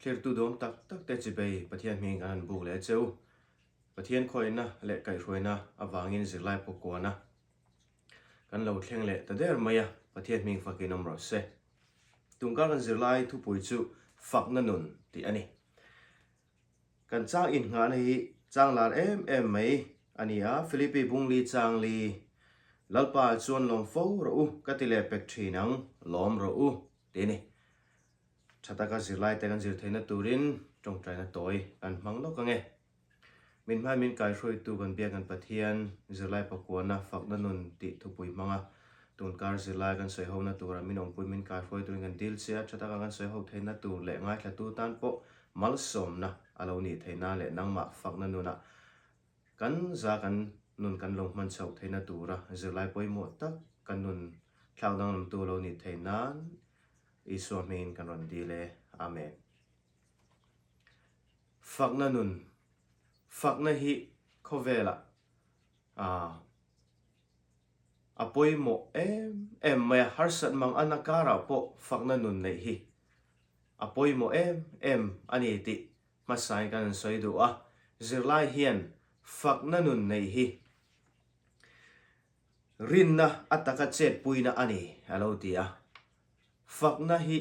Thlirtu duam tak tak te chibei Pathian hming kan han buk leh cheu. Pathian khawihna leh kaihhruaina avangin zirlai pawh kuana kan lo thleng leh ta der mai a, Pathian hming fakin awm rawh se. Tungkar kan zirlai thupui chu Fakna Nun tih a ni. Kan chang innghahna hi chang lar em em mai a ni a, Philippi Bungli chang li, Lalpa chuan lawm fo rawh u ka ti leh pek thin ang, lawm rawh u tih a ni. Tha taka zirlaite kan zir theihna turin tawngtaina tawi kan hmang lawk ang e. Min hmai min kaihruaitu kan biak kan Pathian zirlai pakuana fakna nun tih thupui hmanga tunkar zirlai kan sawi hona tura min awmpui min kaihruai turin kan dil che a, tha taka kan sawi ho theihna tur leh ngaithlatu tan pawh malsawmna a lo nih theih nan leh nangmah fakna nunah kan za kan nun kan lo hman chhoh theihna tura zirlai pawimawh tak kan nun thlak danglamtu a lo nih theih nan Isua hmingin kan rawn dil e. Amen. Fakna nun, Fakna hi khawvelah a pawimawh em em mai a, harsat mang ana karah pawh fakna nun neih hi a pawimawh em em a ni tih hmasain kan han sawi duh a, zirlai hian fakna nun neih hi rinna a taka chetpuina a ni a lo ti a, fakna hi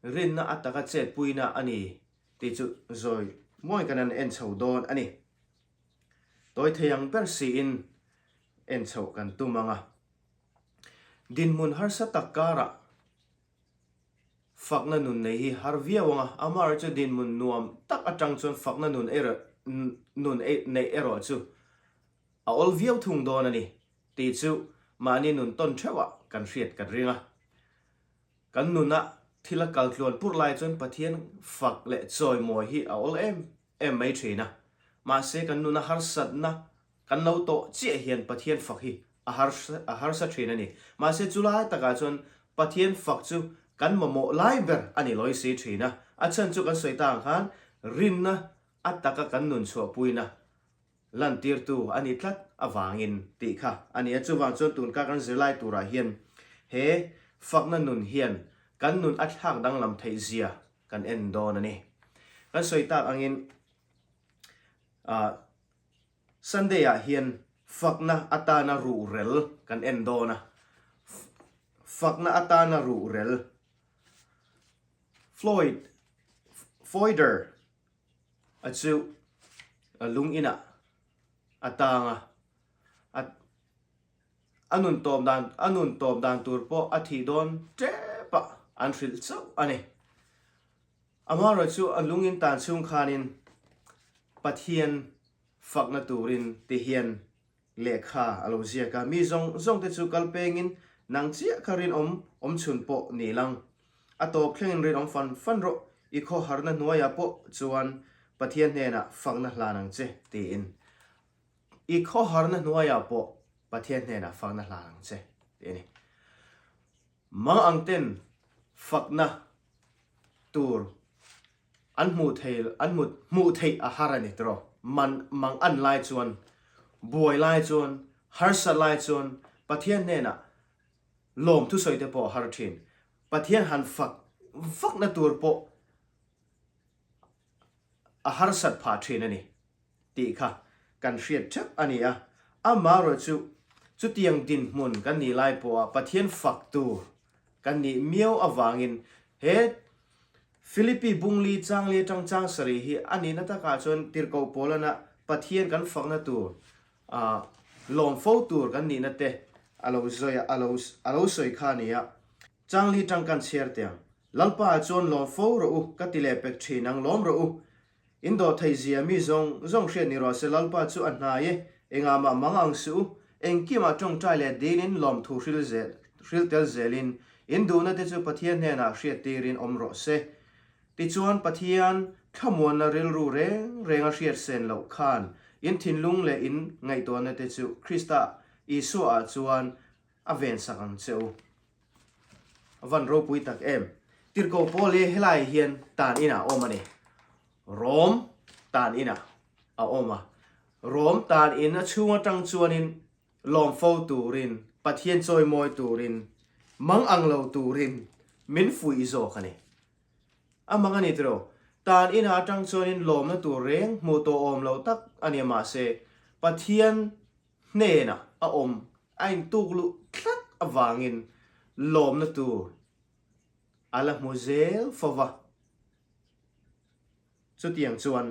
rinna a taka chetpuina a ni tih chu zawi muangin kan han en chho dawn a ni. Tawi thei ang ber siin en chhoh kan tum ang a. Dinhmun harsa tak karah fakna nun nei hi har viau ang a, amaherawhchu dinhmun nuam tak atang chuan fakna nun erawh nun neih erawh chu a awl viau thung dawn a ni tih chu mahni nun tawn theuhah kan hriat kan ring a. Kan nuna thil a kal tluan pur lai chuan Pathian fak leh chawimawi hi a awl em em mai thin a. Mahse kan nuna harsatna kan lo tawh chiah hian Pathian fak hi a a harsa thin a ni. Mahse chulai takah chuan Pathian fak chu kan mamawh lai ber a ni lawi si thin a. A chhan chu kan sawi ta ang khan rinna a taka kan nun chhuahpuina lantirtu a ni tlat avangin tih kha a ni a. Chuvang chuan tunka kan zirlai turah hian he fakna nun hian kan nun a thlak danglam theih zia kan en dawn a ni. Kan sawi tak angin ah Sunday ah hian fakna atana ruhrel kan en dawn a, fakna atana ruhrel Floyd Foyder A chu a lung inah a tang a, a a nun tawp dan a nun tawp dan tur pawh a thih dawn tep a an hrilh chauh a ni. Amaherawhchu chu a lung in tan chhung khanin Pathian fakna turin ti hian Lehkha a lo ziak a, mi zawng zawng te chu kal pengin nang chiah kha rinawm awm chhun pawh ni lang. A tawp thlengin rinawm fan fan rawh, i khawharna hnuaiah pawh chuan Pathian hnenah fakna hlan ang che, tiin. I khawharna hnuaiah pawh Pathian hnenah fakna hlan ang che, tih a ni. Mang ang ten fakna tur An hmuh thei an hmu hmuh theih a har a ni tiraw? Man mang an lai chuan, buai lai chuan, harsat lai chuan Pathian hnenah lawm thusawi te pawh a har thin. Pathian han fak vakna tur pawh a harsat phah thin a ni tih kha kan hriat theuh a ni a. Amaherawhchu chutiang dinhmun kan nih lai pawha Pathian fak tur kan nih miau avangin he Philippi Bungli Changli atang chang sarih hi a nihna takah chuan tirhkoh Paulana Pathian kan fakna tur, ah, lawm fo tur kan nihna te a lo zawi a, a lo a lo sawi kha a ni a. Changli tang kan chhiar teh ang. Lalpa ah chuan lawm fo rawh u, ka ti leh pek thin ang, lawm rawh u. In dawh theih zia mi zawng zawng hriat ni rawh se, Lalpa chu a hnai e, engah mah mang ang suh u, engkimah tawngtai leh dilin lawmthu hril zel hril tel zelin in duhna te chu Pathian hnenah hriat tirin awm rawh se. Tichuan Pathian thlamuanna rilru reng reng a hriat sen loh khan in thinlung leh in ngaihtuahna te chu Krista Isua ah chuan a vensak ang che u. A van ropui tak em. Tirhkoh Paul hi helai hian tan inah a awm a ni. Rom tan inah a awm a. Rom tan in a chhung atang chuanin lawm fo turin, Pathian chawimawi turin, mang ang lo turin min fuih zawk a ni. A mang a ni tiraw? Tan inah atang chuanin lawmna tur reng hmuh tawh awm lo tak a ni a mahse Pathian hnenah a awm a intuk luh tlat avangin lawmna tur a la hmu zel fo va. Chutiang chuan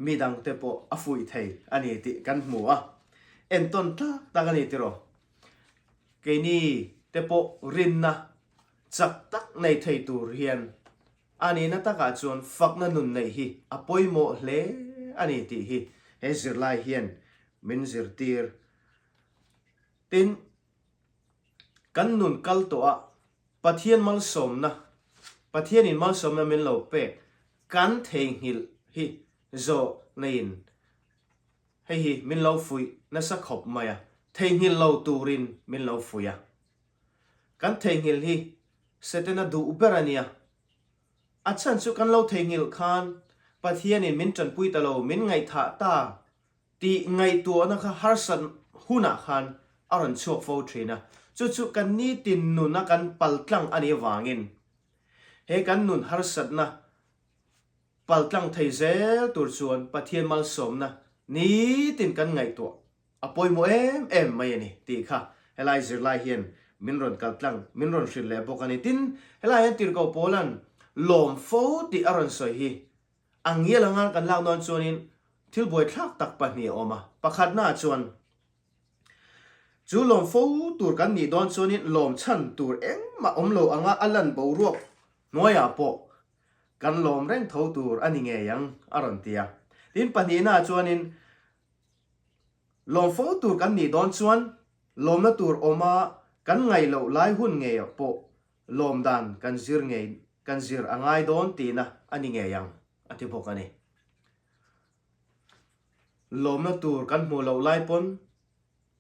mi dangte pawh a fuih thei a ni tih kan hmu a, entawn tlak tak a ni tiraw? Keini te pawh rinna chak tak nei thei tur hian a nihna takah chuan fakna nun neih hi a pawimawh hle a ni tih hi he zirlai hian min zirtir. Tin, kan nun kal tawh a Pathian malsawmna, Pathianin malsawmna min lo pek kan theihnghilh hi zawh neiin hei hi min lo fuih nasa khawp mai a, theihnghilh lo turin min lo fuih a. Kan theihnghilh hi Setana duh ber a nia. A chhan chu kan lo theihnghilh khan Pathianin min tanpui ta lo, min ngaihthah ta Tih ngaihtuahna kha harsat hunah khan a rawn chhuak fo thin a, chu chu kan nitin nuna kan paltlang a nih avangin he kan nun harsatna paltlang thei zel tur chuan Pathian malsawmna nitin kan ngaihtuah a pawimawh em em mai a ni tih kha helai zirlai hian min rawn kaltlang min rawn hrilh leh bawk a ni. Tin, helai hian Tirhkoh Paula'n lawm fo tih a rawn sawi hi A ngial anga kan lak dawn chuanin thil buaithlak tak pahnih a awm a. Pakhatnaah chuan chu lawm fo tur kan nih dawn chuanin lawm chhan tur engmah awm lo anga a lan boruak hnuaiah pawh kan lawm reng tho tur a ni ngei ang a rawn ti a. Tin, pahnihnaah chuanin lawm fo tur kan nih dawn chuan lawmna tur awma kan ngaih loh lai hun ngeiah pawh Lawm dan kan zir ngei kan zir a ngai dawn tihna a ni ngei ang, a ti bawk a ni. Lawmna tur kan hmuh loh lai pawn,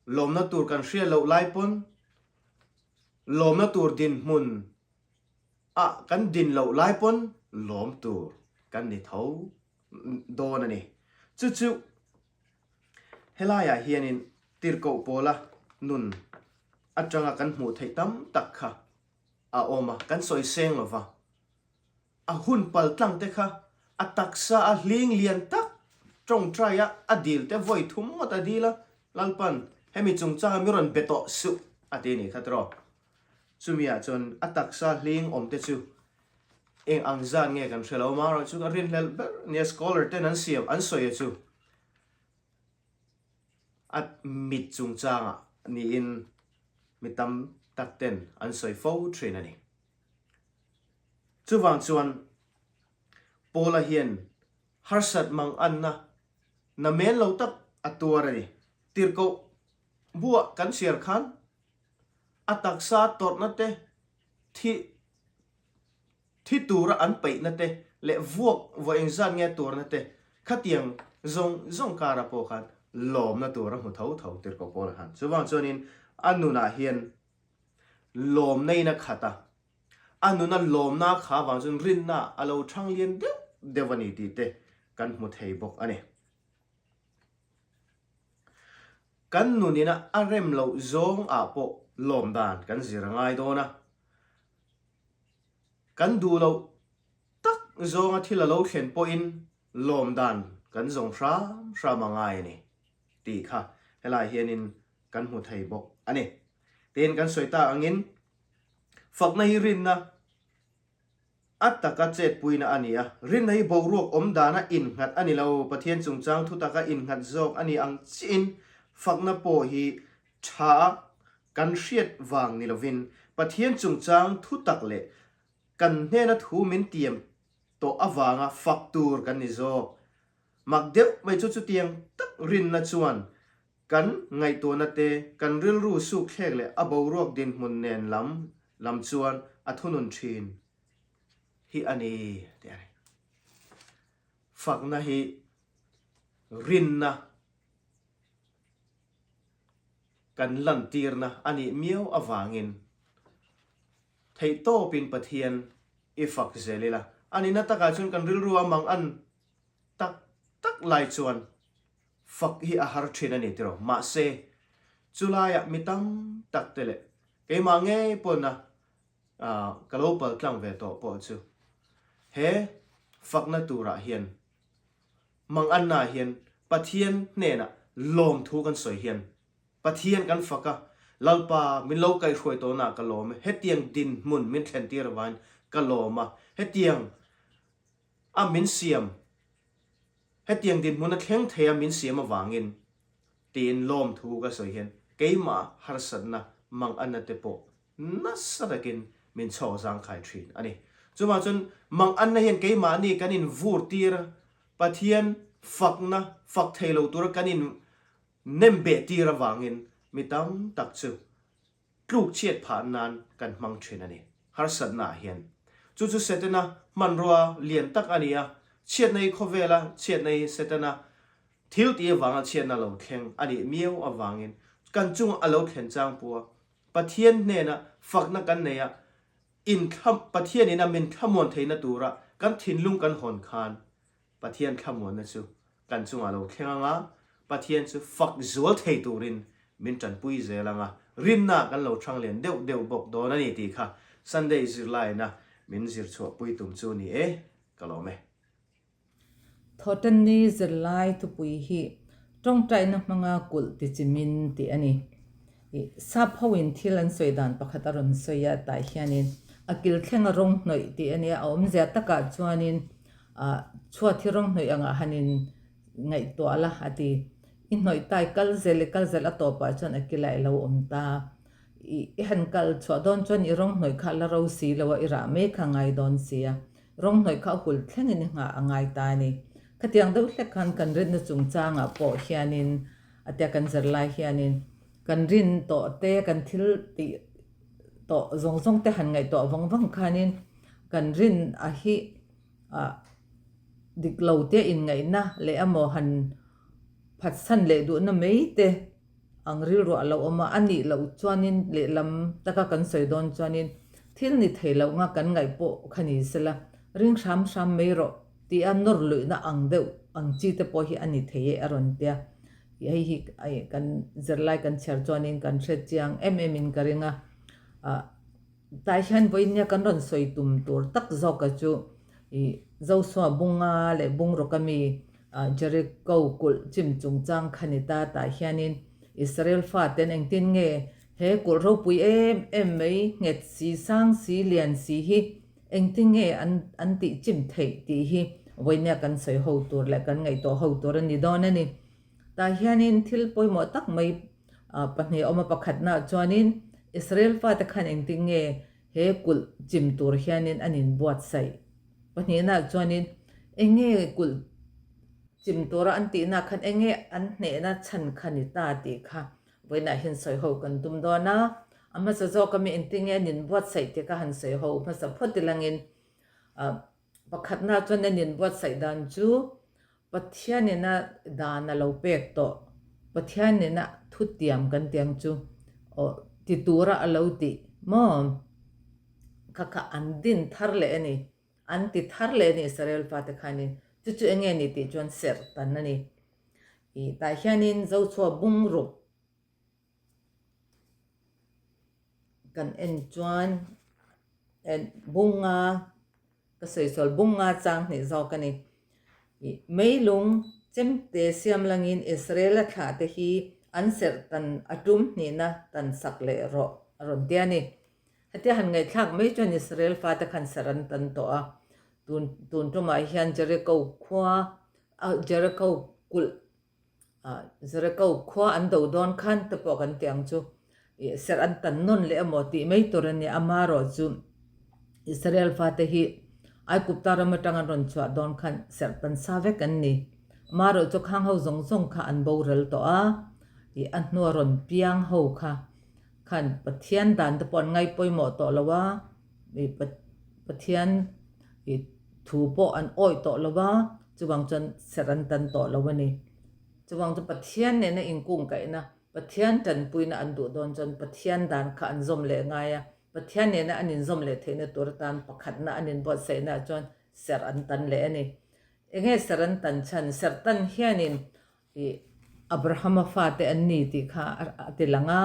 lawmna tur kan hriat loh lai pawn, lawmna tur dinhmun ah kan din loh lai pawn lawm tur kan ni tho dawn a ni. Chu chu helaiah hianin tirhkoh pawla nun atanga kan hmuh theih tam tak kha a awm a, kan sawi seng lo va. A hun pal tlang te kha a taksa a hling lian tak tawngtai a, a dil te vawi thum ngawt a dil a, Lalpan hemi chungchanga mi rawn be tawh suh a ti a nih kha tiraw. Chumi ah chuan a taksa hling awm te chu eng ang zat nge kan hre lo, amaherawhchu ka rinhlelh ber nia scholar ten an siam an sawi a chu. A mit chungchangah niin mi tam tak ten an sawi fo thin a ni. Chuvang chuan Paula hian harsat mang anna na men lo tak a tuar a ni. Tirhkoh buah kan chhiar khan a taksa tawrhna te thi Thi tura an peihna te leh vuak vaw engzat nge tuarna te khatiang zawng zawng kara pawh khan lawmna tur a hmu tho tho tirhkoh Paula khan. Chuvang chuanin a nunah hian lawmna in a khat a, a nuna lawmna a kha avang chuan rinna a lo thang lian deuh deuh a ni tih te kan hmu thei bawk a ni. Kan nunina a rem loh zawng ah pawh lawm dan kan zir a ngai dawn a. Kan duh loh tak zawnga thil a lo thlen pawhin lawm dan kan zawng hram hram a ngai a ni tih kha helai hianin kan hmu thei bawk a ni. Tin, kan sawi tak angin fakna hi rinna a taka chetpuina a ni a, rinna hi boruak awm dana innghat a ni lo, Pathian chungchang thutaka innghat zawk a ni ang chiin fakna pawh hi tha a Kan hriat vang ni lovin Pathian chungchang thu tak leh kan hnena thu min tiam tawh avanga fak tur kan ni zawk. Mak deuh mai chu chutiang tak rinna chuan kan ngaihtuahna te, kan rilru sukthlek leh a boruak dinhmun nen lam lam chuan a thunun thin hi a ni tih a ni. Fakna hi rinna. Kan lantirna a nih miau avangin theihtawpin Pathian i fak zel ila. A nihna takah chuan kan rilru a mang an tak tak lai chuan fak hi a har thin a ni tiraw. Mahse, chulaiah mi tam tak te leh keimah ngei pawna ka lo paltlang ve tawh pawh chu he. fakna turah hian mangannaah hian Pathian hnenah lawmthu kan sawi hian Pathian kan fak a, Lalpa min lo kaihhruai tawhnaah ka lawm e, hetiang dinhmun min thlentir avangin ka lawm a, hetiang a min siam Hetiang dinhmun a thleng thei a min siam avangin tiin lawmthu ka sawi hian keimah harsatna manganna te pawh nasa takin min chhawk zangkhai thin a ni. Chuvang chuan manganna hian keimahni kan invur tir a, Pathian fakna fak thei lo tura kan in nem beh tir avangin mi tam tak chu tluk chhiat phah nan kan hmang thin a ni. Harsatna ah hian. Chu chu Setana hmanrua lian tak a ni a, chhiatna hi khawvela chhiatna hi Setana thil tih avanga chhiatna lo thleng a nih miau avangin kan chunga a lo thlen chang pawha Pathian hnena fakna kan nei a, inthla Pathianin a min thlamuan theihna tura kan thinlung kan hawn khan Pathian thlamuanna chu kan chungah lo thleng ang a, Pathian chu fak zual thei turin min tanpui zel ang a, rinna kan lo thang lian deuh deuh bawk dawn a ni tih kha Sunday zirlaina min zir chhuahpui tum chu ni e, ka lawm e. Thawhtanni zirlai thupui hi tawngtaina hmanga kulh ti chimin tih a ni. Sap hoin thil an sawi dan pakhat a rawn sawi a, tah hianin a kil thlenga rawng hnawih tih a nia, a awmzia takah chuanin Ah, chhuat hi rawng hnawih angah han in ngaihtuah la, a ti. I hnawih ta, i kal zel, i kal zel a tawpah chuan a kilah i lo awm ta. I, i han kal chhuah dawn chuan i rawng hnawih kha a la ro si lo a, i rah mai kha a ngai dawn si a. Rawng hnawih kha a hul thlengin i nghah a ngai ta a ni. Khatiang deuh hlek khan kan rinna chungchangah pawh hianin, a tia kan zir lai hianin, kan rin tawh te, kan thil tih tawh zawng zawng te han ngaihtuah vang vang khanin kan rin a hi ah dik lo te inngaihna leh emaw han phatsan leh duhna mai te ang rilru a lo awm a, a nih loh chuanin lehlam taka kan sawi dawn chuanin thil ni thei loh nga kan ngaih pawh kha ni sela ring hram hram mai rawh tia nawr luihna ang deuh ang chi te pawh hi a ni thei e a rawn tia hei hi kan zirlai kan chhiar chuanin kan hre chiang em em in ka ring a ah. Tah hian vawinia kan rawn sawi tum tur tak zawka chu ih Joshua Bunga leh Bungrawka mi Jericho kulh chim chungchang kha ni ta. Tah hianin Israel faten engtin nge he kulh ropui em em mai nghet si, sang si, lian si hi engtin nge an an tih chim theih tih hi vawinia kan sawi ho tur leh kan ngaihtuah ho tur a ni dawn a ni. Tah hianin thil pawimawh tak mai pahnih a awm a, pakhatnaah chuanin Israel fate khan engtin nge he kulh chim tur hianin an inbuatsaih? Pahnihnaah chuanin eng nge kulh chim tura an tihnaah khan eng nge an hnehna chhan kha ni ta tih kha vawiinah hian sawi ho kan tum dawn a. A hmasa zawk ami engtin nge an inbuatsaih tih kha han sawi ho hmasa phawt ilangin pakhatnaah chuan an inbuatsaih dan chu Pathianina dan a lo pek tawh, Pathianina thutiam kan tih ang chu aw ti tura a lo tih maw? Kha kha an din thar leh a ni, an ti thar leh a ni Israel fate khanin, chu chu enge ni tih chuan serh tan a ni. Ih tah hianin Zochhuah bungruk kan en chuan bunga Ka sawisawl bung nga chang hnih zawk a ni. Ih, meilung chemte siam langin Israel-a thlahte hi an serh tan a tum hnihna tan sak leh rawh a rawn ti a ni. Hetia han ngaihthlak mai chuan Israel fate khan serh an tan tawh a. Tun, tun tumah hian Jericho khua, Jericho kulh Jericho khua an do dawn khan te pawh kan ti ang chu ih serh an tan nawn leh emaw tih mai tur a ni. Amaherawh chu Israel fate hi Aigupta ram atang an rawn chhuah dawn khan serh tan sa vek an ni. Amaherawh chu khang ho zawng zawng kha an boral tawh a, ih a hnua rawn piang ho kha khan Pathian dan te pawh an ngai pawimawh tawh lo a, ih Pathian ih thu pawh an awih tawh lo va, chuvang chuan serh an tan tawh lo a ni. Chuvang chu Pathian nena inkungkaihna, Pathian tanpuina an duh dawn chuan Pathian dan kha an zawm leh ngai a, Pathian nena an inzawm leh theihna tur atan pakhatna an inbuatsaihnaah chuan serh an tan leh a ni. Enge serh an tan chhan? Serh tan hianin Ih, Abrahama fate an ni tih kha a ti lang a,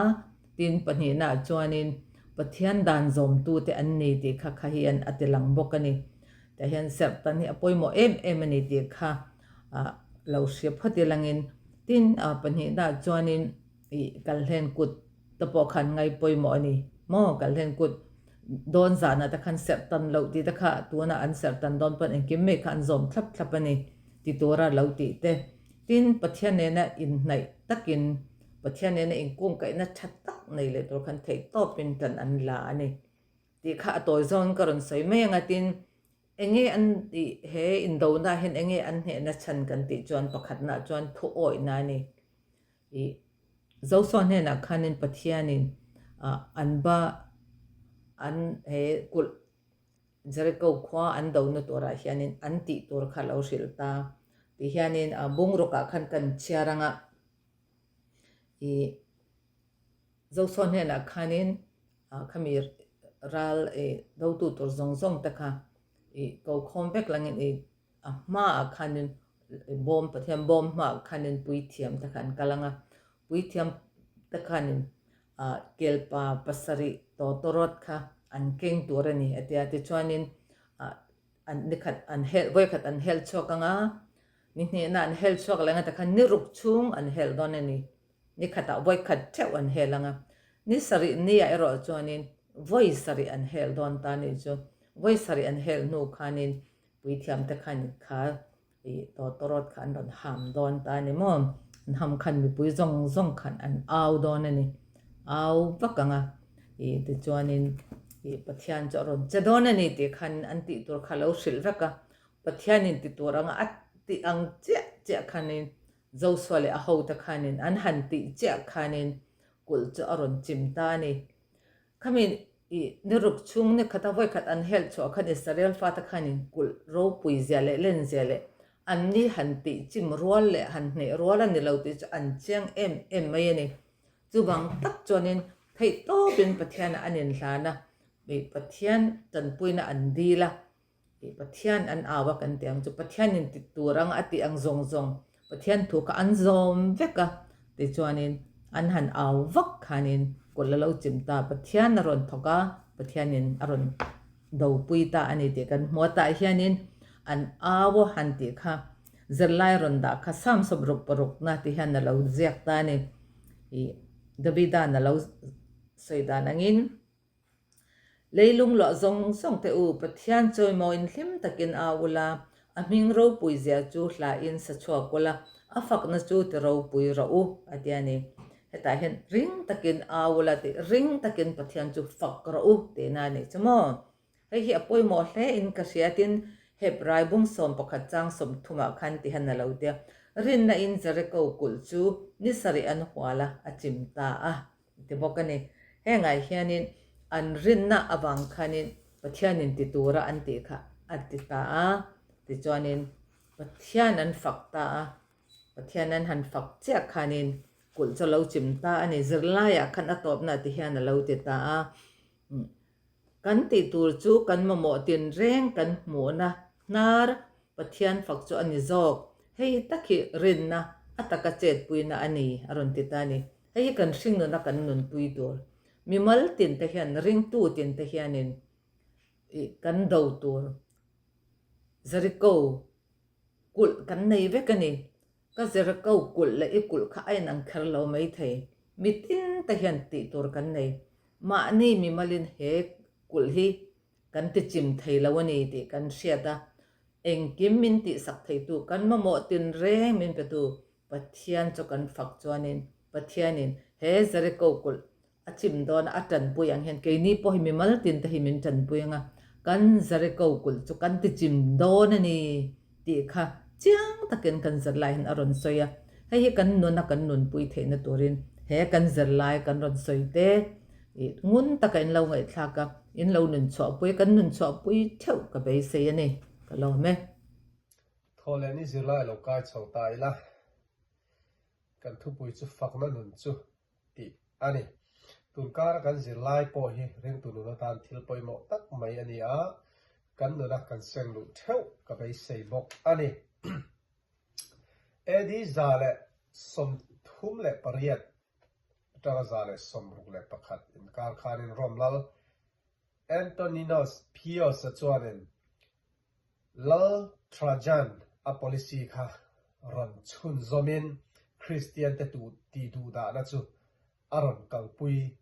tin pahnihnaah chuanin Pathian dan zawmtute an ni tih kha kha hian a ti lang bawk a ni. Tah hian serh tan hi a pawimawh em em a ni tih kha lo hria phawt ilangin tin pahnihna chuanin ih kalhlen kut te pawh khan ngai pawimawh a ni maw kalhlen kut dawn zanah te khan serh tan loh tih te kha tunah an serh tan dawn pawn engkim mai kha an zawm thlap thlap a ni ti tura lo tih te tin Pathian nena inhnaih takin Pathian nena inkungkaihna tha tak nei leh tur khan theih tawpin tan an la a ni. Tih kha a tawi zawngin ka rawn sawi mai ang a, tin, enge an tih he indona hian enge an hnehna chhan kan tih chuan pakhatnaah chuan thu awihna a ni. Ih Joshua hnenah khanin Pathianin ah an ba an he kulh Jericho khua an dona turah hianin an tih tur kha a lo hrilh ta. Tih hianin bungrukah khan kan chhiar ang a, ih Joshua hnenah khanin Khami ral dotu tur zawng zawng te kha i ko khawm vek langin i a hmaah khanin bawm Pathian bawm hmaah khanin puithiam te kha an kal ang a, puithiam te khanin kelpa pasarih tawtawrawt kha an keng tur a ni a ti a, tichuanin an nikhat an helh vawikhat an helh chhuak ang a, ni hnihna an helh chhuak leh ang a tikhan ni ruk chhung an helh dawn a ni. Ni khatah vawi khat theuh an hel ang a, ni sarih niah erawh chuanin vawi sarih an hel dawn ta nih chu. Vawi sarih an hel hnu khanin puithiamte khanin kha ih tawtawrawt kha an rawn ham dawn ta a ni maw? An ham khan mipui zawng zawng khan an au dawn a ni. Au vak ang a, ih tichuanin ih Pathian chu a rawn che dawn a ni tih khan an tih tur kha a lo hrilh vek a. Pathianin ti tur anga a tih ang chiah chiah khanin Joshua leh a hote khanin an han tih chiah khanin kulh chu a rawn chim ta a ni. Khami i ni ruk chhung ni khata vawi khat an helh chhuah khan Israel fate khanin kulh ropui zia leh len zia leh an ni han tih chim rual leh han hneh rual a ni lo tih chu an chiang em em mai a ni. Chuvang tak chuanin theihtawpin Pathianah an inhlan a, Pathian tanpuina an dil a, Tih Pathian an au a kan tih ang chu Pathianin ti tur anga a tih ang zawng zawng Pathian thu kha an zawm vek a tichuanin an han au vak khanin kawlh a lo chim ta Pathian a rawn thawk a Pathianin a rawn dopui ta a ni tih kan hmu a tah hianin an au a han tih kha zirlai rawn dah kha Samsawm ruk parukna ti hian a lo ziak ta a ni ih Davida'n a lo sawi dan angin. Leilung luah zawng zawng te u, Pathian chawimawiin hlim takin au ula, a hming ropui zia chu hlain sa chhuak ula, a fakna chu ti ropui rawh u, a ti a ni. Hetah hian ring takin au ula tih ring takin Pathian chu fak rawh u tihna a nih chu maw? Hei hi a pawimawh hle in ka hria tin Hebrai bung 11 chang 30 ah khan ti hian a lo ti a, Rinna in Jeriko kulh chu ni sarih an hual a, a chim ta a. Ti bawk a ni. Hengah hianin an rinna avang khanin Pathianin ti tura an tih kha a ti ta a, tichuanin Pathian an fak ta a, Pathian an han fak chiah khanin kulh chu a lo chim ta a ni. Zirlaiah khan a tawpna ti hian a lo ti ta a. Kan tih tur chu kan mamawh tinreng kan hmuhna hnar Pathian fak chu a ni zawk. Hei tak hi rinna a taka chetpuina a ni, a rawn ti ta a ni. Hei hi kan hringnuna kan nunpui tur. Mimal tinte hian, ringtu tinte hianin ih kan do tur Jericho kulh kan nei vek a ni. Ka Jericho kulh leh i kulh kha a inang kher lo maithei. Mi tinte hian tih tur kan nei. Mahni mimalin he kulh hi kan ti chim thei lo a ni tih kan hriat a, engkim min tihsak theitu kan mamawh tinreng min petu Pathian chu kan fak chuanin Pathianin he Jericho kulh a chim dawn a, a tanpui ang hian keini pawh hi mimal tin te hi min tanpui ang a, kan Jericho kulh chu kan ti chim dawn a ni tih kha chiang takin kan zirlai hian a rawn sawi a. Hei hi kan nuna kan nunpui theihna turin he kan zirlai kan rawn sawi te ih ngun taka in lo ngaihthlak a, in lo nun chhuahpui, kan nun chhuahpui theuh ka beisei a ni, ka lawm e. Thaw leh ni zirlai a lo kai chho ta ila, kan thupui chu fakna nun chu tih a ni. Tun kara kan zirlai pawh hi ringtu nun atan thil pawimawh tak mai a ni a, kan nuna kan seng luh theuh ka beisei bawk a ni. AD 138 atanga 161 inkar khanin Rome lal Antoninus Pius-a chuanin. Lal Trajan a policy kha rawn chhunzawmin Kristian te tu tih duhdahna chu a rawn kalpui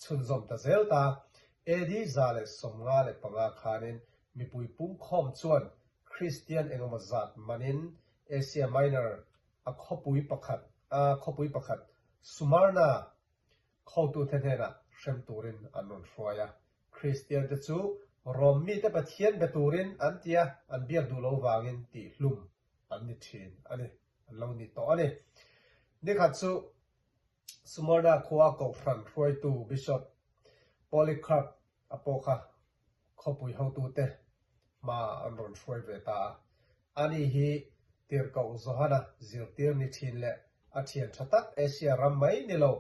chhunzawm ta zel ta. AD 155 khanin mipui pungkhawm chuan Kristian engemaw zat manin Asia Minor a khawpui pakhat a khawpui pakhat Smyrna Khotute hnenah hrem turin an rawn hruai a. Kristiante chu Rom mite Pathian be turin an ti a, an biak duh lo vangin tihhlum an ni thin a ni, an lo ni tawh a ni. Nikhat chu Smyrna khua Kohhran hruaitu Bishop Polycarp a pawh kha khawpui hotute hma an rawn hruai ve ta a. Ani hi Tirhkoh Johana zirtir ni thin leh a thian tha tak Asia ram mai ni lo,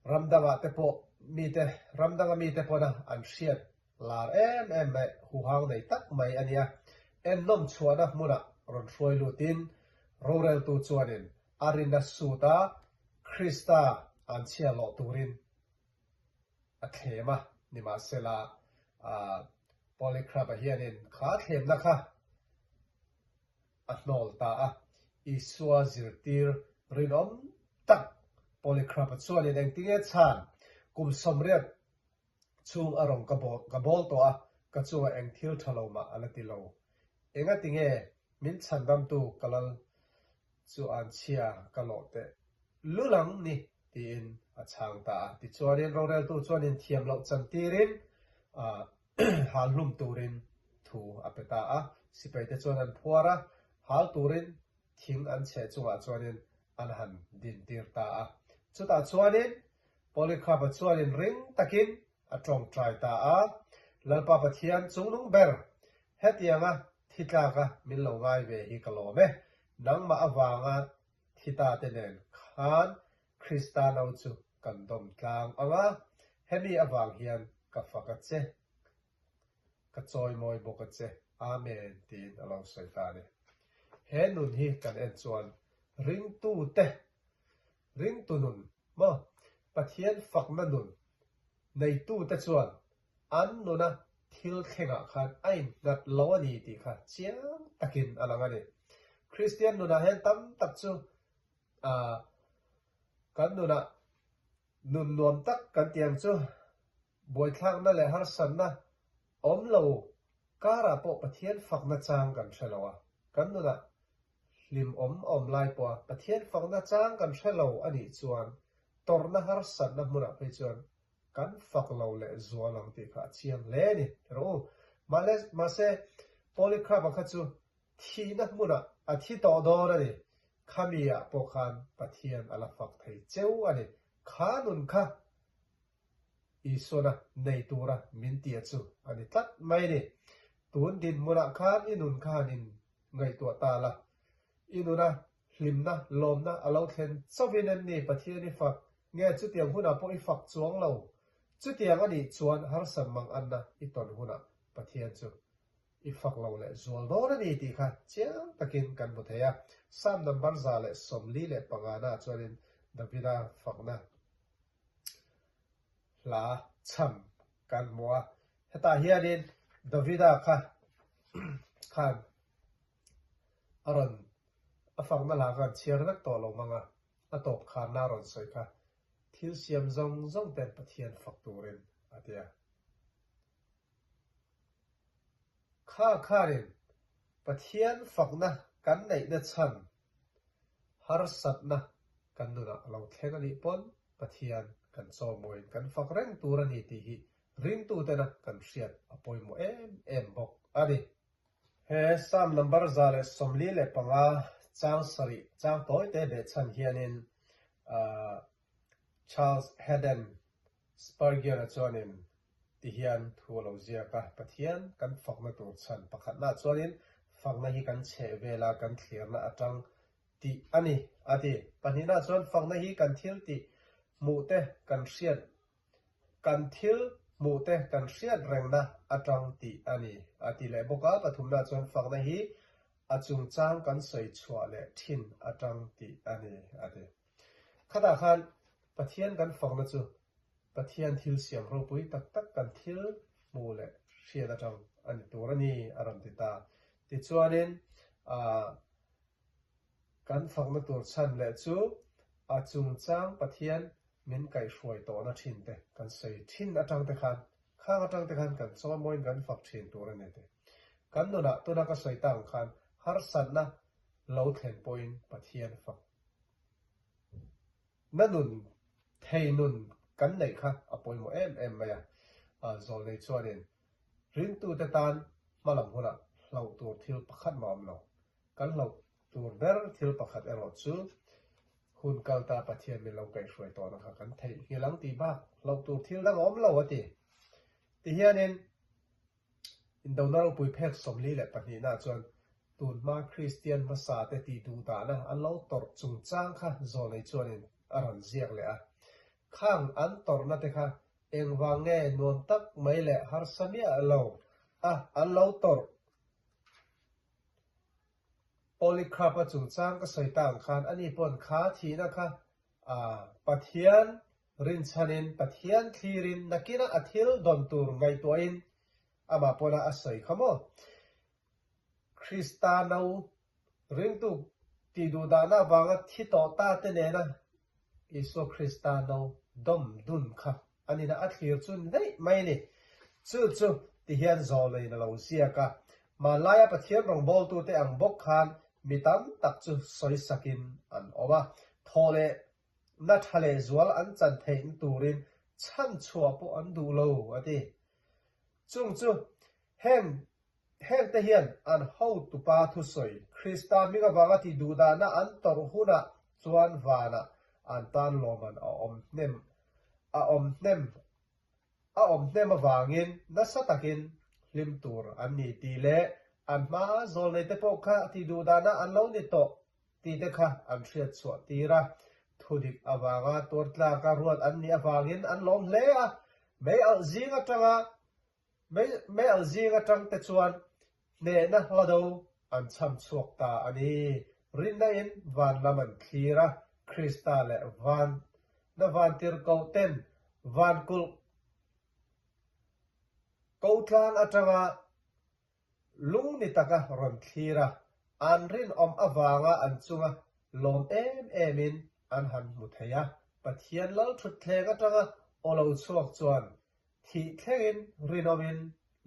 ram dangah te pawh mite, ram danga mite pawna an hriat lar em em mai, huhang nei tak mai a nia. Ennawm chhuahna hmunah rawn hruai lutin roreltu chuanin a rinna suta Krista an chhia lawh turin a thlem a, nimahsela Polycarp-a hianin kha thlemna kha a hnawl ta a. Isua zirtir rinawm tak Polycarp-a chuanin engtinge chhan kum 80 chhung a rawn ka bawl tawh a, ka chungah eng thil tha lo mah a la ti lo. Engatinge min chhandamtu ka lal chu an chhia ka lawh teh lul ang ni tiin a chhang ta a. Tichuanin roreltu chuan inthiam loh chantirin hal hlum turin thu a pe ta a. Sipaite chuan an phuar a, hal turin thing an chheh chungah chuanin an han dintir ta a. Chutah chuanin Polycarp-a chuanin ring takin a tawngtai ta a, Lalpa Pathian chungnung ber, hetianga thi tlaka min lo ngai ve hi ka lawm e, nangmah avanga thi ta te nen khan Krista no chu kan dawm tlang ang a, hemi avang hian ka fak a che, ka chawimawi bawk a che, Amen tiin a lo sawi ta a ni. He nun hi kan en chuan ringtute, ringtu nun maw, Pathian fakna nun neitute chuan an nuna thil thlengah khan a innghat lo a ni tih kha chiang takin a lang a ni. Kristian nunah hian tam tak chu ah kan nunah nun nuam tak kan ti ang chu buaithlakna leh harsatna awm lo karah pawh Pathian fakna chang kan hre lo a, kan nunah hlim awm awm lai pawha Pathian fakna chang kan hre lo a nih chuan tawrhna harsatna hmunah phei chuan kan fak lo leh zual ang tih kha a chiang hle a ni. Rawh u. Mahse, Polycarp-a kha chu thihna hmunah a thi tawh dawn a ni. Khami-ah pawh khan Pathian a la fak thei cheu a ni. Kha nun kha Isuana nei tura min tia chu a ni tlat mai a ni. Tun dinhmunah khan i nun kha han in ngaihtuah ta la. I nuna hlimna, lawmna a lo thlen chauhin em ni Pathian i fak nge chutiang hunah pawh i fak chuang lo. Chutiang a nih chuan harsat mang anna i tawn hunah Pathian chu i fak lo leh zual dawn a ni tih kha chiang takin kan hmu thei a. Psalm number 145 na chuanin Davida fakna hla chham kan hmu a. Hetah hianin Davida kha khan a rawn a fakna hla khan chhiar vek tawh lo hmang a, a tawp khanna a rawn sawi kha thil siam zawng zawng ten Pathian fak turin a ti a. Kha khanin Pathian fakna kan neihna chhan harsatna kan nunah a lo thleng a nih pawn Pathian kan chawmawiin kan fak reng tur a ni tih hi ringtutena kan hriat a pawimawh em em bawk a ni. He Psalm number 145 chang sarih chang tawi te behchhan hianin Charles Haddon Spurgeon-a chuanin ti hian thu a lo ziak a, Pathian kan fakna tur chhan pakhatna chuanin fakna hi kan chheh vela kan thlirna atang tih a ni, a ti. Pahnihna chuan fakna hi kan thil tih hmuh te kan hriat kan thil hmuh te kan hriat rengna atang tih a ni, a ti leh bawk a. Pathumna chuan fakna hi a chungchang kan sawi chhuah leh thin atang tih a ni, a ti. Khatah khan Pathian kan fakna chu Pathian thil siam ropui tak tak kan thil hmuh leh hriat atang a ni tur a ni, a rawn ti ta. Tichuanin ah kan fakna tur chhan leh chu a chungchang Pathian min kaihhruai tawhna thin te kan sawi thin atang te khan khang atang te khan kan chawimawiin kan fak thin tur a ni tih. Kan nunah tuna ka sawi tak ang khan harsatna lo thlen pawhin Pathian fak Na nun, thei nun kan neih kha a pawimawh em em mai a. Zawlnei chuanin ringtute tan hmalam hunah hlauh tur thil pakhat mah awm lo. Kan hlauh tur ber thil pakhat erawh chu hun kal ta Pathian min lo kaihhruai tawhna kha kan theihnghilh ang tih bak hlauh tur thil dang a awm lo a ti. Tihianin Indona ropui phek 42 nah chuan tun hma Kristian hmasa te tih duh dahna an lo tawrh chungchang kha zawnei chuanin a rawn ziak leh a. Khang an tawrhna te kha engvang nge nuam tak mai leh harsa miah lo a an lo tawrh? Polycarp-a chungchang ka sawi ta ang khan ani pawn kha thihna kha Pathian rinchhanin Pathian thlirin nakina a thil dawn tur ngaihtuahin amah pawna a sawi kha maw? Krista no ringtu tih duhdahna avanga thi tawh ta te nena Isua Krista no dawm dun kha a nina a thlir chun daih mai a ni. Chu chu ti hian zawlin a lo ziak a, hmanlaia Pathian rawngbawltute ang bawk khan mi tam tak chu sawisakin an awm a, thaw leh na tha leh zual an chan theihna turin chhanchhuah pawh an duh lo, a ti. Chung chu heng Hengte hian an hotupa thusawi Krista hming avanga tih duhdahna an tawrh hunah chuan vanah an tan lawmman a awm hnem a awm hnem a awm hnem avangin nasa takin hlim tur an ni tih leh an hma zawlneite pawh kha tih duhdahna an lo ni tawh tih te kha an hriat chhuah tir a. Thudik avanga tuartlaka ruat an nih avangin an lawm hle a, mei alh zing atanga Mei alh zing atang te chuan hnehna hla do an chham chhuak ta a ni. Rinna in van lam an thlir a, Krista leh van na vantirhkoh ten van kulh ko tlang atanga Lung ni taka rawn thlir a, an rinawm avanga an chunga lawm em emin an han hmu thei a. Pathian lal thutthleng atanga aw lo chhuak chuan thih thlengin rinawmin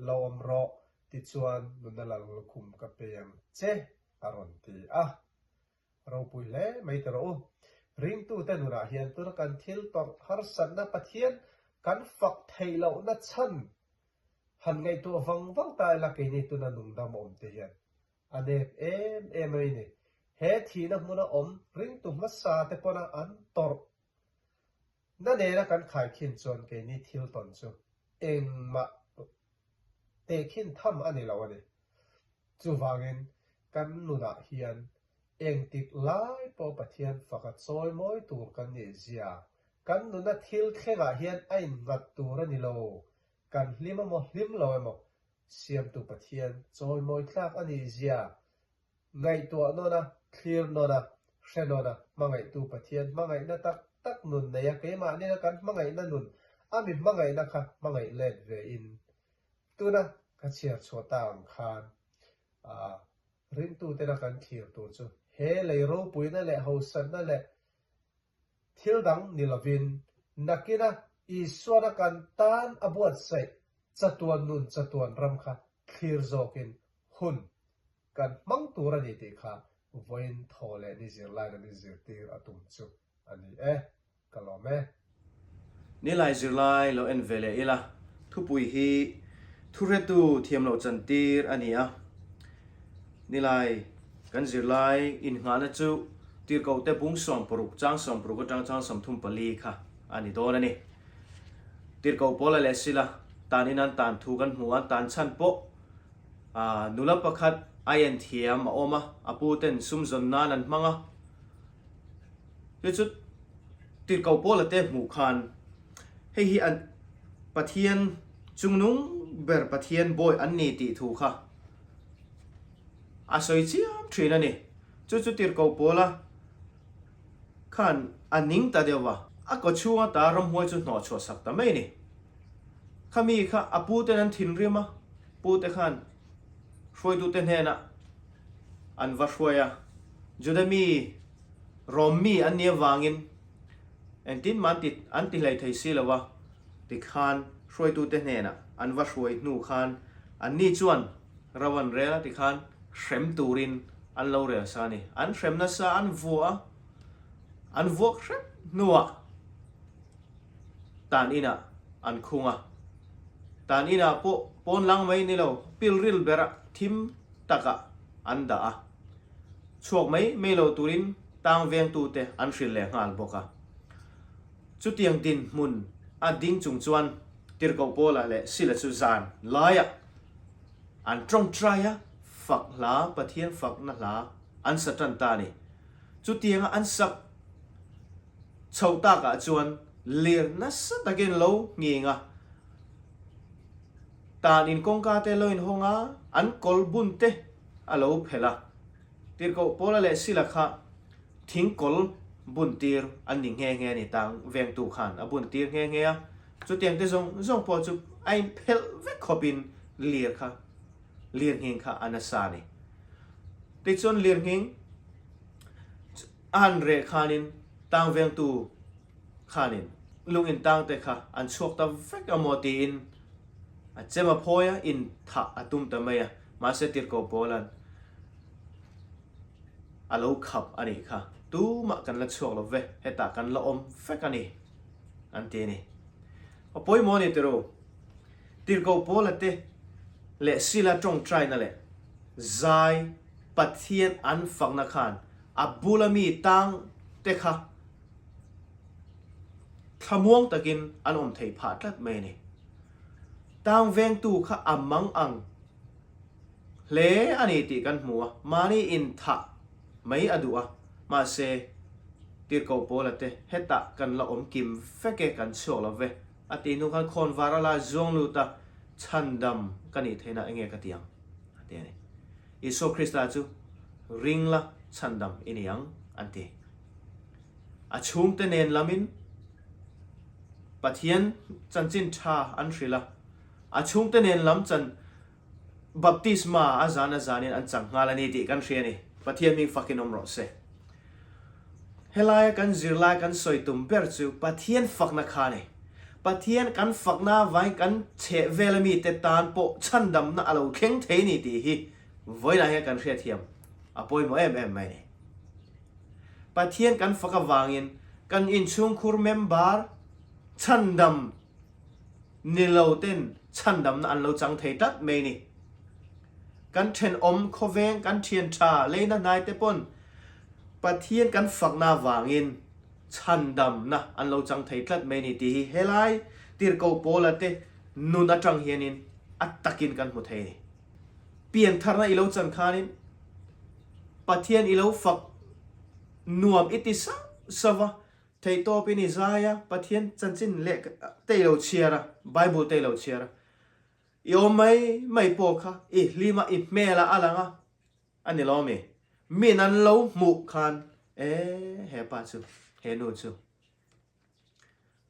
lo awm rawh tichuan nuna lal lukhum ka pe ang che a rawn ti a. Ropui hle mai ta rawh u. Ringtute nunah hian tuna kan thil tawrh harsatna Pathian kan fak theih lohna chhan han ngaihtuah vang vang ta ila keini tuna nungdam awm te hian a nep em em mai ni. He thihna hmuna awm ringtu hmasa te pawna an tawrh na nena kan khaikhin chuan keini thil tawn chu engmah tehkhin tham a ni lo a ni. Chuvangin kan nunah hian engtik lai pawh Pathian faka chawi mawi tur kan nih zia, kan nuna thil thlengah hian a innghat tur a ni lo, kan hlim emaw hlim lo emaw Siamtu Pathian chawi mawi tlak a nih zia ngaihtuah nawn a, thlir nawn a, hre nawn a, hmangaihtu Pathian hmangaihna tak tak nun nei a, keimah nena kan hmangaihna nun a mi hmangaihna kha hmangaih let ve in Tuna ka chhiar chhuah ta ang khan ringtutena kan thlir tur chu he lei ropuina leh hausatna leh thil dang ni lovin nakina Isuana kan tan a buatsaih chatuan nun chatuan ram kha thlir zawkin hun kan hmang tur a ni tih kha vawiin thaw leh ni zirlaina min zirtir a tum chu a ni e. Ka lawm e. Nilai zirlai lo en ve leh ila, thupui hi thuhretu thiam loh chantir a ni a. Nilai kan zirlai innghahna chu Tirhkohte bung 60 chang 60 atang chang 34 kha a ni dawn a ni. Tirhkoh Paula leh Sila tan in an tan thu kan hmu a, tan chhan pawh nula pakhat aien thiam a awm a, a pu ten sum zawn nan an hmang a. Chu chu Tirhkoh Paula te hmuh khan hei hi an Pathian chungnung ber Pathian bawi an ni tih thu kha a sawi chiam thin a ni. Chu chu Tirhkoh Paula khan a ning ta deuh va, a kaw chhung ata ramhuai chu hnawh chhuah sak ta mai a ni. Khami kha a pu ten an thinrim a, pu te khan hruaitute hnenah. an va hruai a, Juda mi, Rom mi an nih avangin engtin mah an ti an ti hlei thei si lo a, tikhan hruaitute hnenah an va hruai hnu khan anni chuan ro an rel a tikhan hrem turin an lo rel sa a ni. An hrem nasa an vuah a, an vuak hrep hnuah tan inah an khung a, tan inah pawh pawn lang mai ni lo pilril berah thim takah an dah a, chhuak mai mai lo turin tang vengtute an hrilh leh nghal bawk a. Chutiang dinhmun a ding chung chuan Tirhkoh Paula leh Sila chu zan laiah an tawngtai a, fak hla, Pathian fakna hla an sa tan ta a ni. Chutianga an sak chhoh takah chuan lir nasa takin lo nghing a, tan in kawngka te lo inhawng a, an kawl bun te a lo phelh a. Tirhkoh Paula leh Sila kha thing kawl bun tir an ni nghe nghe a ni, tang vengtu khan a bun tir nghe nghe a. Chutiang te zawng zawng pawh chu a inphelh vek khawpin lir kha, lir nghing kha a nasa a ni. Tichuan lir nghing a han reh khanin tang vengtu khanin lung in tang te kha an chhuak ta vek a maw tiin a chem a phawi a, in thah a tum ta mai a, mahse Tirhkoh Paula'n a lo khap a nih kha, tumah kan la chhuak lo ve, hetah kan la awm vek a ni an ti a ni. A pawimawh a ni tiro, Tirhkoh Paula te leh Sila tawngtaina leh zai Pathian an fakna khan a bula mi tang te kha thlamuang takin an awm theih phah tlat mai a ni. Tang vengtu kha a mang ang hle a ni tih kan hmu a, mahni inthah mai a duh a, mahse Tirhkoh Paula te hetah kan la awm kim vek e, kan chhuak lo ve a tih hnu khan khawnvar a la zuang lut a, chhandam ka nih theihna enge ka ti ang a ti a ni. Isua Krista chu ring la chhandam i ni ang an ti. A chhungte nen lamin Pathian chanchin tha an hrilh a, a chhungte nen lam chan baptisma a zan a zanin an chang nghal a ni tih kan hria a ni. Pathian hming fakin awm rawh se. Helaia kan zirlai kan sawi tum ber chu Pathian fakna kha a ni. Pathian kan fakna avangin kan chheh vela mite tan pawh chhandamna a lo thleng thei a ni tih hi vawiinah hian kan hriatthiam a pawimawh em em mai a ni. Pathian kan fak avangin kan inchhungkhur member chhandam ni lo ten chhandamna an lo chang thei tlat mai ni. Kan thenawm khawveng kan thian tha leina hnai te pawn Pathian kan fakna avangin chhandamna an lo chang thei tlat mai ni tih hi helai Tirhkoh Paula te nun atang hianin a takin kan hmu thei a ni. Piantharna i lo chan khanin Pathian i lo fak nuam i ti sauh sauh va, theihtawpin i zai a, Pathian chanchin leh te i lo chhiar a, Bible te i lo chhiar a, i awm mai mai pawh kha i hlim a, i hmel a a lang a, a ni lo ami? Min an lo hmuh khan e he pa chu, he nu chu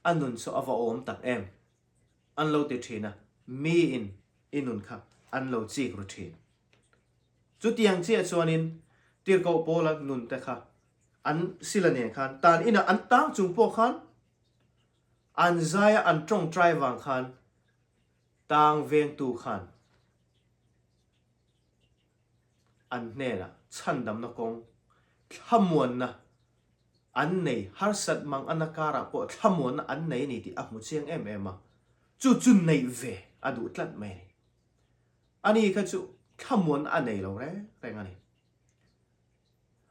a nun chu a va awm tak em an lo ti thin a, miin i nun kha an lo chik ru thin. Chutiang chiah chuanin Tirhkoh Paula nun te kha an sila nen khan tan inah an tang chung pawh khan an zaia an tawngtai vang khan tang vengtu khan an hnenah chhandamna kawng thlamuanna an nei harsat mang ana karah pawh thlamuanna an nei a ni tih a hmu chiang em em a, chu chu neih ve a duh tlat mai a ni. Ani kha chu thlamuanna a nei lo reng reng a ni.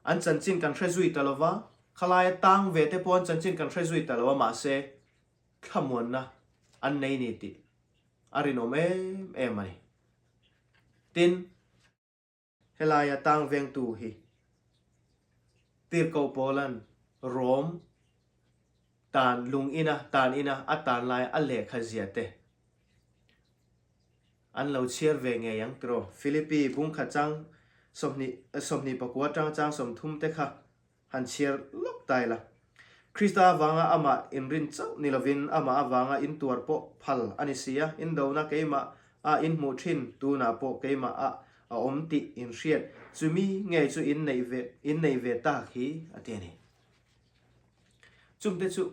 An chanchin kan hre zui ta lo va, khalaia tang ve te pawh an chanchin kan hre zui ta lo a, mahse thlamuanna an nei ni tih a rinawm em em a ni. Tin, helaia tang vengtu hi Tirhkoh Paula'n Rom tan lung ina tan ina a tan laia a lehkha ziah te An lo chhiar ve ngei ang tiraw? Philippi bungkhat chang 20 24 atanga chang 30 te kha han chhiar lawk ta ila. Krista avanga amah inrin chauh ni lovin amah avanga intuar pawh phal a ni si a, indona keimah a inhmuh thin tunah pawh keimah a a awm tih in hriat chumi ngei chu in neih ve in nei ve tak hi a ti a ni. Chungte chu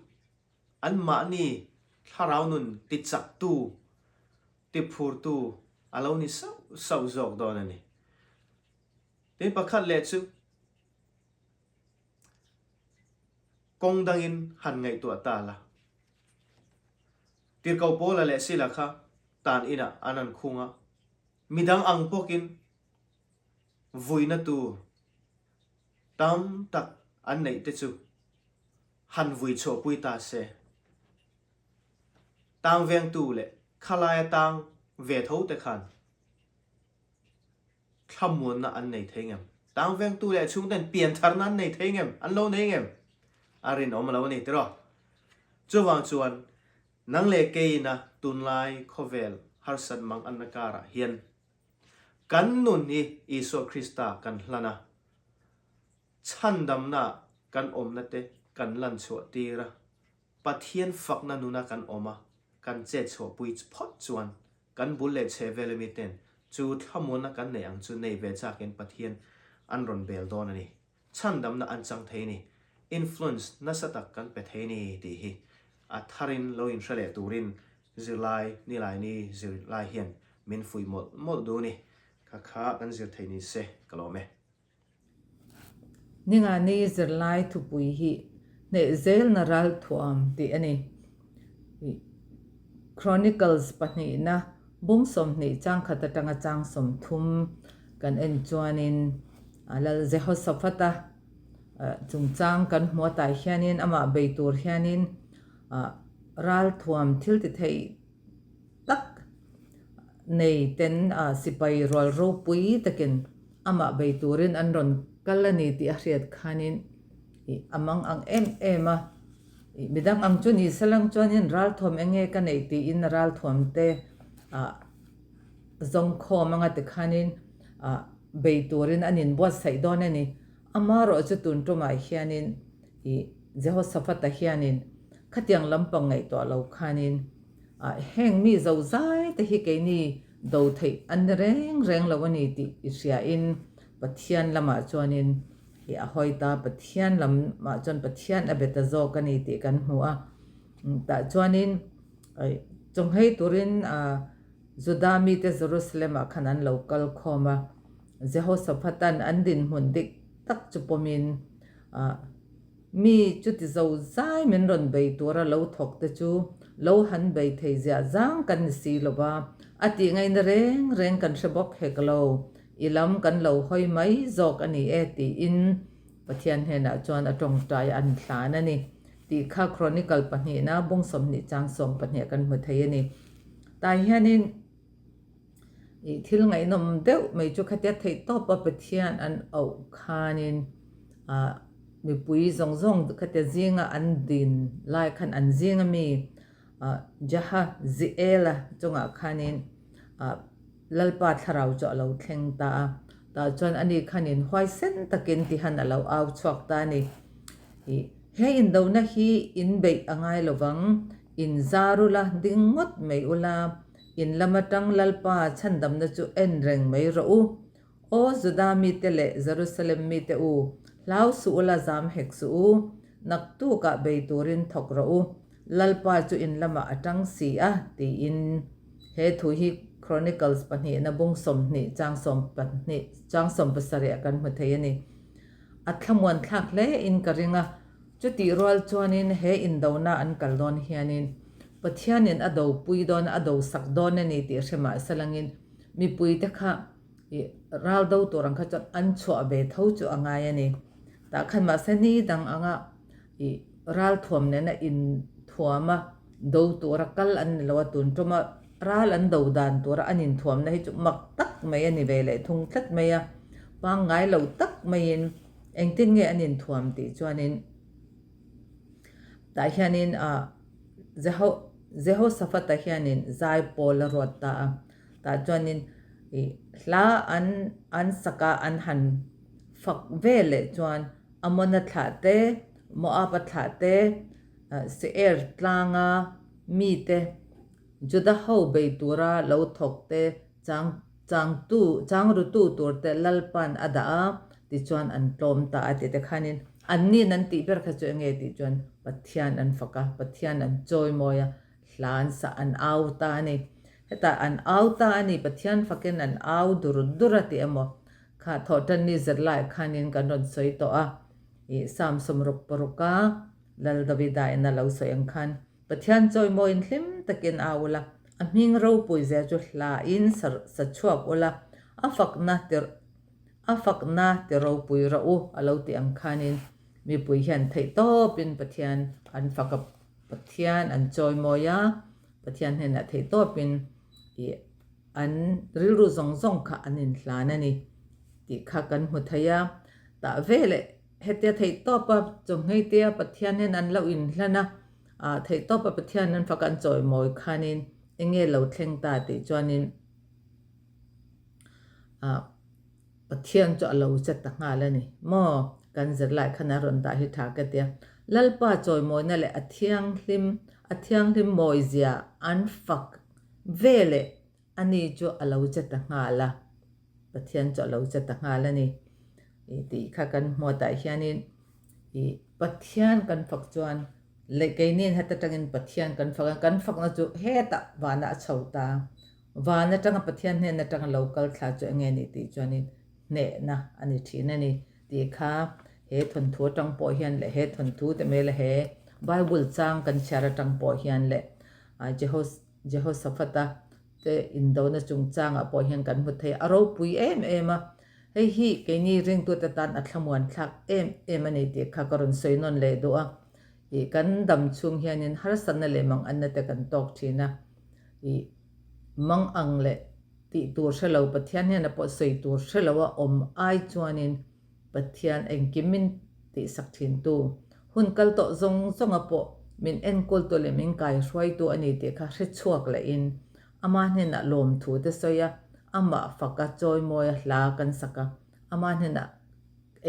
anmahni thlarau nun tichaktu, tiphurtu a lo ni sauh sauh zawk dawn a ni. Tin pakhat leh chu kawng dangin han ngaihtuah ta la. Tirhkoh Paula leh Sila kha tan inah an an khung a, midang ang bawkin vuina tur tam tak an neih te chu han vui chhuahpui ta se. Tang vengtu leh khalaia tang ve tho te khan thlamuanna an nei thei ngem? Tang vengtu leh chhungten piantharna an nei thei ngem? An lo nei ngem? A rinawm a lo a ni tiraw? Chuvang chuan nang leh keiina tunlai khawvel harsat mang anna karah hian kan nun hi Isua Krista kan hlan a, chhandamna kan awmna te kan lan chhuah tir a, Pathian fakna nuna kan awm a, kan chet chhuahpui phawt chuan kan bul leh chhe vel ami ten chu thlamuanna kan neih ang chu nei ve chakin Pathian an rawn bel dawn a ni. Chhandamna an chang thei ni. Influence nasa tak kan pe thei ni tih hi a tharin lo inhre leh turin zirlai nilaini zirlai hian min fuih mawlh mawlh duh ni. Kha kha kan zir thei ni se ka lawm e. Ningani zirlai thupui hi hneh zelna ralthuam tih a ni. Chronicles pahnihna bung 20 chang khat atanga chang 30 kan en chuanin Lal Jehoshaphat-a chungchang kan hmu atah hianin amah bei tur hianin ralthuam thil ti theih tak nei ten sipai rual ropui takin amah bei turin an rawn kal a ni tih a hriat khanin ih a mang ang em em a, ih midang ang chu ni salang chuanin ralthuam eng nge ka neih tiin ralthuam te ah zawngkhawm anga tikhanin ah bei turin an inbuatsaih dawn a ni. Amaherawh chu tun tumah hianin ih Jehoshaphat-a hianin khatiang lampang ngaihtuah lo khanin ah heng mi zo zai te hi keini do theih an ni reng reng lo a ni tih i hriain Pathian lamah chuanin ih a hawi ta, Pathian lamah chuan Pathian a be ta zawk a ni tih kan hmu a. Tah chuanin ih chawnghei turin ah Juda mite Jerusalem-ah khan an lo kal khawm a. Jehoshaphat-a'n an dinhmun dik tak chu pawmin, Mi chuti zo zai min rawn bei tura lo thawk te chu lo han bei thei ziah zang kan ni si lo va, a tih ngaihna reng reng kan hre bawk hek lo, i lam kan lo hawi mai zawk a ni e tiin Pathian hnenah chuan a tawngtai an hlan a ni tih kha Chronicle pahnihna bung 20 chang 12 kan hmu thei a ni. Tah hianin. Ih thil ngaihnawm deuh mai chu khatia theih tawp a Pathian an auh khanin ah mipui zawng zawng khatia zinga an din lai khan an zinga mi ah Jahaziela chungah khanin ah Lalpa thlarau chu a lo thleng ta a, tah chuan ani khanin huaisen takin tihan a lo au chhuak ta a ni. Ih he indona hi inbeih a ngai lovang, inzar ula ding ngawt mai ula. In lam atang Lalpa chhandamna chu en reng mai rawh u. Aw Juda mite leh Jerusalem mite u, hlau suh ula zam hek suh u, naktukah bei turin thawk rawh u, Lalpa chu in lamah a tang si a, tiin. He thu hi Chronicles pahnihna bung 20 chang 12 chang 17 ah kan hmu thei a ni. A thlamuan thlak hle in ka ring a. Chutih rual chuanin he indona an kal dawn hianin Pathianin a dopui dawn a, a dosak dawn a ni tih hre mah salangin mipuite kha ih ral do tur ang kha chuan an chhuah ve tho chu a ngai a ni. Tah khan mahse ni dang anga ih ral thuam nena inthuam a do tura kal an ni lo a, tun tuma ral an do dan tura an inthuamna hi chu mak tak mai a ni ve leh thung tlat mai a, pangngai lo tak maiin Engtin nge an inthuam tih chuanin tah hianin ah Jeho Jehoshaphat-a hianin zai pawl a ruat ta a, tah chuanin ih hla an an sak a an han fak ve leh chuan Amona thlah te, Moab-a thlah te, Seir tlanga mite, Juda ho bei tura lo thawk te chang. Changtu, changrutu turte Lalpa'n a dah a, tichuan an tlawm ta a tih te khanin anni'n an tih ber kha chu enge tih chuan Pathian an fak a, Pathian an chawimawi a, hla an sah an au ta a ni. Hetah an au ta a ni, Pathian fakin an au dur dur a tih emaw kha thawhtanni zirlaiah khanin kan rawn sawi tawh a, ih Psalm 66 a Lal Davida in a lo sawi ang khan Pathian chawimawiin hlim takin au ula, a hming ropui zia chu hlain sa chhuak ula, a fakna ti a fakna ti ropui rawh u a lo tih ang khanin mipui hian theihtawpin Pathian an fak a, Pathian an chawimawi a, Pathian hnenah theihtawpin ih an rilru zawng zawng kha an inhlan a ni tih kha kan hmu thei a, tah veleh Hetia theihtawpa chawhngeitea Pathian hian an lo inhlan a, ah theihtawpa Pathian an fak an chawimawi khanin enge lo thleng ta tih chuanin ah Pathian chu a lo che ta nghal a ni maw? Kan zirlai khan a rawn dah hi tha ka tia. Lalpa chawimawina leh a thianghlim a thianghlim mawizia an fak veleh Ani chu a lo che ta nghal a, Pathian chu a lo che ta nghal a ni. I tih kha kan hmuatah hianin i Pathian kan fak chuan leh keiniin heta tangin Pathian kan fak a, kan fakna chu hetah vanah a chho ta. Van atanga Pathian hnen atanga lo kal thla chu enge ni tih chuanin hnehna a ni thin a ni tih kha he thawnthu atang pawh hian leh he thawnthu te mai la he Bible chang kan chhiar atang pawh hian leh Jehos Jehoshaphat-a te indona chungchangah pawh hian kan hmu thei a, a ropui em em a. Hei hi keini ringtute tan a thlamuan thlak em em a ni tih kha ka rawn sawi nawn leh duh a. Ih kan dam chhung hianin harsatna leh manganna te kan tawk thin a. Ih mangang leh tih tur hre lo Pathian hian a pawh sawi tur hre lo a awm ai chuanin Pathian engkim min tihsak thintu, hun kal tawh zawng zawnga pawh min enkawltu leh min kaihruaitu a ni tih kha hre chhuak lehin ama hnenah lawmthu te sawi a, amah faka chawimawia hla kan sak a, ama hnenah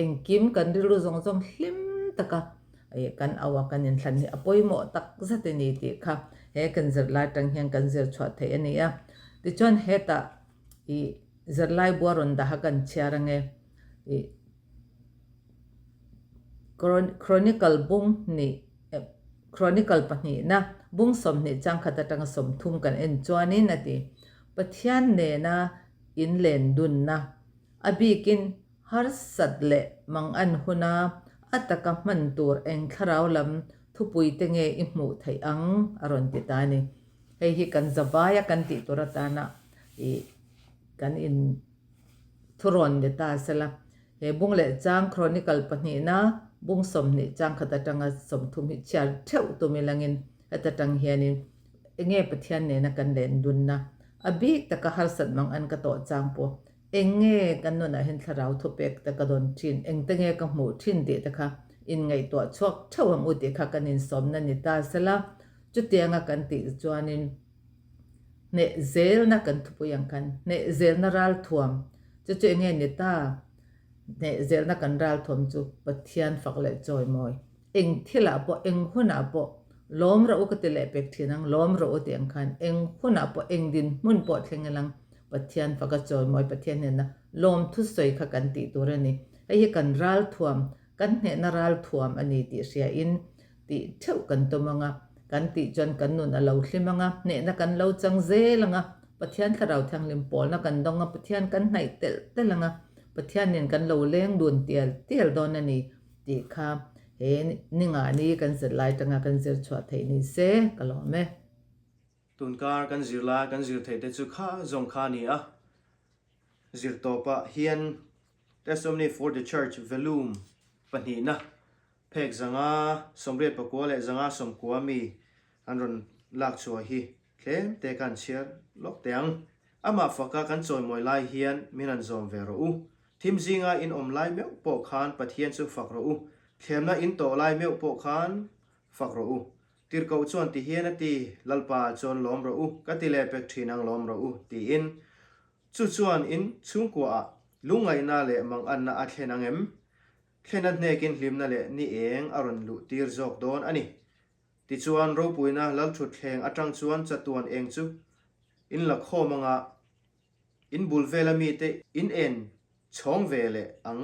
engkim kan rilru zawng zawng hlim taka kan au a kan inthlan hi a pawimawh tak zet a ni tih kha he kan zirlai atang hian kan zir chhuah theih a ni a. Tichuan hetah ih zirlai bua rawn daha kan chhiar ange. Ih Chronicle bung hnih Chronicle pahnihna bung 20 changkhat atanga 30 kan en chuanin a ti. Pathian nena inlen dunna a bikin harsat leh mangan huna a taka hman tur eng thlarau lam thupui te nge i hmuh theih ang a rawn ti ta a ni. Hei hi kan zavaia kan tih tur atana ih kan in Thurawn ni ta sela, he bung leh chang Chronicle pahnihna bung 20 chang khat atanga 30 hi chhiar theuh tum ilangin heta tang hianin enge Pathian nena kan len dunna a bik taka harsat mang an ka tawh chang pawh enge kan nunah hian thlarau thupek te ka dawn thin engte nge ka hmuh thin tih te kha inngaihtuah chhuak theuh ang u tih kha kan insawmna ni ta sela chutianga kan tih chuanin Hneh zelna kan thupui ang khan hneh zelna ralthuam chu chu enge ni ta? Hneh zelna kan ralthuam chu Pathian fak leh chawimawi. Eng thilah pawh eng hunah pawh lawm rawh u ka ti leh pek thin ang, lawm rawh u tih ang khan eng hunah pawh eng dinhmun pawh thleng ilang Pathian faka chawimawi Pathian hnena lawmthu sawi kha kan tih tur a ni. Hei hi kan ralthuam, kan hnehna ralthuam a ni tih hriain Tih theuh kan tum ang a, kan tih chuan kan nun a lo hlim ang a, hnehna kan lo chang zel ang a, Pathian Thlarau Thianghlim pawlna kan dawng a, Pathian kan hnaih telh telh ang a, Pathianin kan lo leng dun tial tial dawn a ni tih kha he ningah ni kan zirlai tanga kan zir chhuah theih ni se ka lawm e. Tunkar kan zirlai kan zir theih te chu kha zawng kha a ni a, zirtawpah hian Testimony for the Church Volume pahnihna Phek 589 leh 190 mi an rawn lak chhuah hi tlem te khan chhiar lawk teh ang. Amah faka kan chawimawi lai hian min han zawm ve rawh u. Thim zinga in awm lai meuh pawh khan Pathian chu fak rawh u. Thlemna in tawh lai meuh pawh khan fak rawh u. Tirhkoh chuan ti hian a ti, Lalpa chuan lawm rawh u, ka ti leh pek thin ang lawm rawh u, tiin. Chu chuan in chhungkuaah lungngaihna leh manganna a thlen ang em? Thlen a hnekin hlimna leh ni eng a rawn luh tir zawk dawn a ni. Tichuan, ropuina Lalthutthleng atang chuan chatuan eng chu in la khawm anga. In bul vela mite in en chhawng ve leh ang.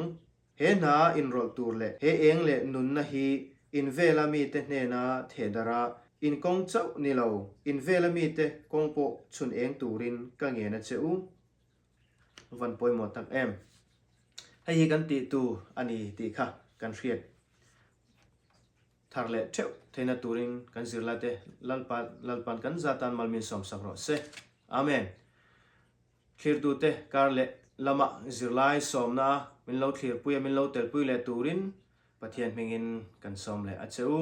He hna inrawlh tur leh he eng leh nunna hi in vela mite hnena thehdarh a, in kawng chauh ni lo, in vela mite kawng pawh chhun eng turin ka ngen a che u. Van pawimawh tak em. Hei hi kan tih tur a ni tih kha kan hriat thar leh theuh theihna turin kan zirlaite Lalpa Lalpan kan zatan malmin sawmsak rawh se. Amen. Thlirtute kar leh lamah zirlai sawmna a min lo thlirpui a min lo telpui leh turin Pathian hmingin kan sawm leh a che u.